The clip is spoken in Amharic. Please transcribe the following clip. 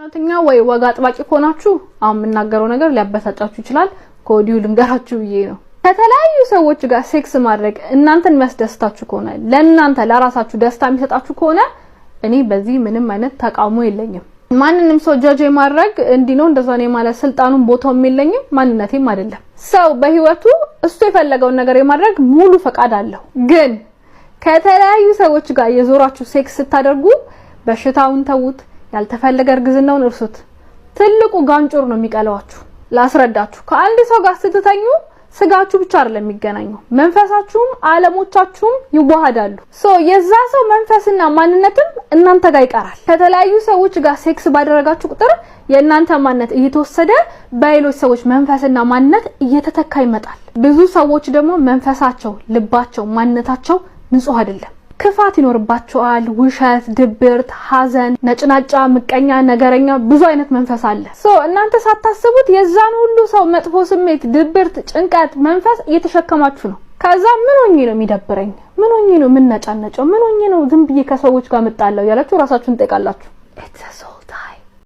ሃይማኖተኛ ወይ ወግ አጥባቂ ከሆናችሁ አሁን የምናገረው ነገር ሊያበሳጫችሁ ይችላል። ከወዲሁ ልንገራችሁ ብዬ ነው። ከተለያዩ ሰዎች ጋር ሴክስ ማድረግ እናንተን የሚያስደስታችሁ ከሆነ፣ ለእናንተ ለራሳችሁ ደስታ የሚሰጣችሁ ከሆነ እኔ በዚህ ምንም አይነት ተቃውሞ የለኝም። ማንንም ሰው judge የማድረግ እንዲህ ነው እንደዛ ነው የማለት ስልጣኑን ቦታውም የለኝም፣ ማንነቴም አይደለም። ሰው በህይወቱ እሱ የፈለገውን ነገር የማድረግ ሙሉ ፈቃድ አለው። ግን ከተለያዩ ሰዎች ጋር የዞራችሁ ሴክስ ስታደርጉ በሽታውን ተዉት፣ ያልተፈለገ እርግዝናውን እርሱት። ትልቁ ጋንጩር ነው የሚቀለዋችሁ። ላስረዳችሁ። ከአንድ ሰው ጋር ስትተኙ ስጋችሁ ብቻ አይደለም የሚገናኘው፣ መንፈሳችሁም አለሞቻችሁም ይዋሃዳሉ። So የዛ ሰው መንፈስና ማንነትም እናንተ ጋር ይቀራል። ከተለያዩ ሰዎች ጋር ሴክስ ባደረጋችሁ ቁጥር የእናንተ ማንነት እየተወሰደ በሌሎች ሰዎች መንፈስና ማንነት እየተተካ ይመጣል። ብዙ ሰዎች ደግሞ መንፈሳቸው፣ ልባቸው፣ ማንነታቸው ንጹህ አይደለም። ክፋት ይኖርባቸዋል። ውሸት፣ ድብርት፣ ሐዘን፣ ነጭናጫ፣ ምቀኛ፣ ነገረኛ፣ ብዙ አይነት መንፈስ አለ። So እናንተ ሳታስቡት የዛን ሁሉ ሰው መጥፎ ስሜት፣ ድብርት፣ ጭንቀት፣ መንፈስ እየተሸከማችሁ ነው። ከዛ ምን ሆኜ ነው የሚደብረኝ? ምን ሆኜ ነው የምነጫነጨው? ምን ሆኜ ነው ዝም ብዬ ከሰዎች ጋር የምጣላው? ያላችሁ ራሳችሁን ትጠይቃላችሁ። It's a soul.